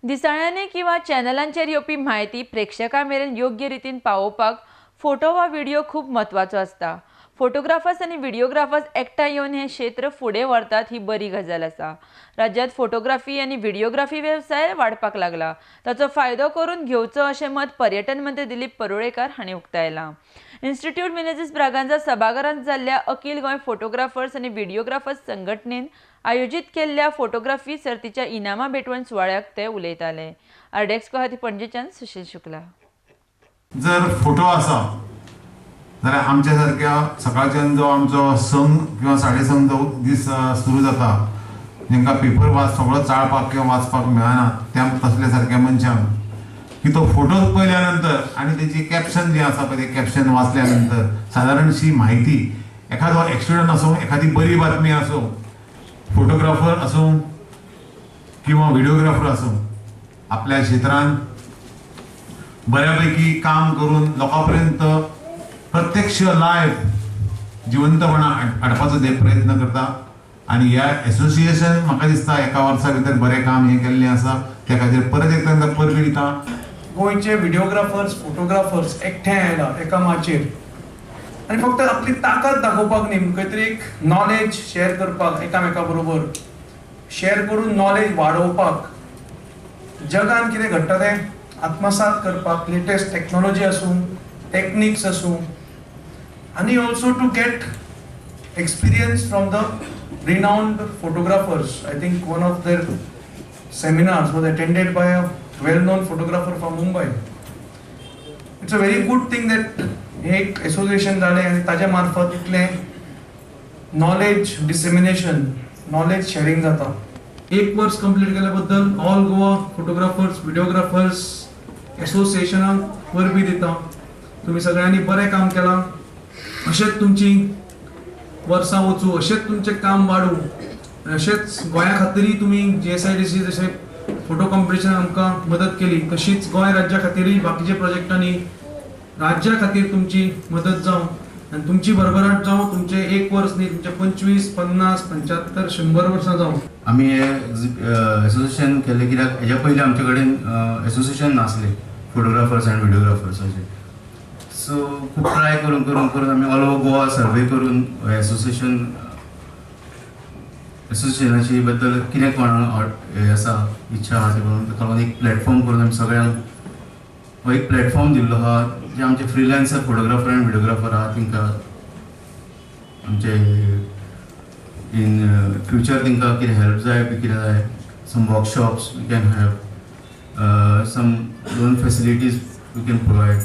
दिसाळ्यांनी किंवा चॅनलांचेर येवपी म्हायती प्रेक्षकां मेरेन योग्य रितीन पावोवपाक फोटो वा व्हिडिओ खूब म्हत्वाचो आसता. फोटोग्राफर्स आनी व्हिडिओग्राफर्स एकठांय येवन हें क्षेत्र फुडें व्हरतात ही बरी गजाल आसा. राज्यांत फोटोग्राफी आनी व्हिडिओग्राफी वेवसाय वाडपाक लागला, ताचो फायदो करून घेवचो अशें मत पर्यटन मंत्री दिलीप परुळेकार हांणी उक्तायलां. इन्स्टिट्यूट मिनेझीस ब्रागांझा सभाघरांत जाल्ल्या अखिल गोंय फोटोग्राफर्स आनी व्हिडिओग्राफर्स संघटनेन आयोजीत केल्ल्या फोटोग्राफी सर्तीच्या इनामां भेटवण सुवाळ्याक ते उलयताले. आरडीएक्स गुवाहाटी पणजेच्यान सुशील शुक्ला. जर फोटो आसा जाल्यार आमच्या सारक्या सकाळच्यान जो आमचो संघ किंवा साडे संक जो दीस सुरू जाता, तांकां पेपर वाच सगळो चाळपाक किंवा वाचपाक मेळना, त्या तसल्या सारक्या मनशांक की तो फोटो पळयल्या नंतर आनी तेजी कॅप्शन जी आसा पळय, ते कॅप्शन वाचल्या नंतर सादारणशी म्हायती, एखादो एक्सिडंट आसूं, एखादी बरी बातमी आसूं, फोटोग्राफर आसूं किंवा व्हिडिओग्राफर आसूं, आपल्या क्षेत्रांत बऱ्यापैकी काम करून लोकां पर्यंत प्रत्यक्ष लायव्ह जिवंतपणा हाडपाचो ते प्रयत्न करता. आनी ह्या एसोसिएशन म्हाका दिसता एका वर्सा भितर बरें काम हें केल्लें आसा, त्या खातीर परत एक तांकां परबीं दिता. गोंयचे व्हिडिओग्राफर्स, फोटोग्राफर्स एकठांय आयला एका माचयेर आनी फक्त आपली ताकद दाखोवपाक न्ही, खंय तरी एक नॉलेज शेअर करपाक, एकामेका बरोबर शेअर करून नॉलेज वाडोवपाक, जगान कितें घडटा तें आत्मसात करपाक, लेटेस्ट टॅक्नोलॉजी आसूं, टॅक्निक्स आसूं, आनी also to get experience from the renowned photographers. I think one of their seminars was attended by a well-known photographer from Mumbai. It's a very good thing that हे एक association जालें आनी ताज्या मार्फत इतलें नॉलेज डिसेमिनेशन, नॉलेज शेअरिंग जाता. एक वर्स कंप्लीट केल्या बद्दल ऑल गोवा फोटोग्राफर्स, व्हिडिओग्राफर्स एसोसिएशनाक परबीं दिता. तुमी सगळ्यांनी बरें काम केलां, अशेंच तुमची वर्सां वचूं, अशेंच तुमचें काम वाडूं, अशेंच गोंया खातीरय तुमी जीएसआयडीसी जशें फोटो कॉम्पिटिशन आमकां मदत केली, तशीच गोंय राज्या खातीरय बाकीच्या प्रोजेक्टांनी राज्या खातीर तुमची मदत जावं आनी तुमची भरभराट जावं. तुमचें एक वर्स न्ही, तुमचें 25, 50, 75, 100 वर्सां जावं. आमी हे एसोसिएशन केलें कित्याक हेज्या पयलीं आमचे कडेन एसोसिएशन नासलें फोटोग्राफर्स आनी व्हिडिओग्राफर्साचें. सो खूब ट्राय करून करून करून आमी ऑल ओवर गोवा सर्वे करून एसोसिएशनाची बद्दल कितें कोणाक हें आसा, इच्छा आसा ती म्हणून ताका लागून एक प्लॅटफॉर्म करून आमी सगळ्यांक हो एक प्लॅटफॉर्म दिल्लो आहा, जे आमचे फ्रिलान्सर फोटोग्राफर आनी व्हिडिओग्राफर आहा तेंकां आमचे इन फ्युचर तेंकां कितें हेल्प जाय बी कितें जाय, some workshops we can have, some loan facilities we can provide.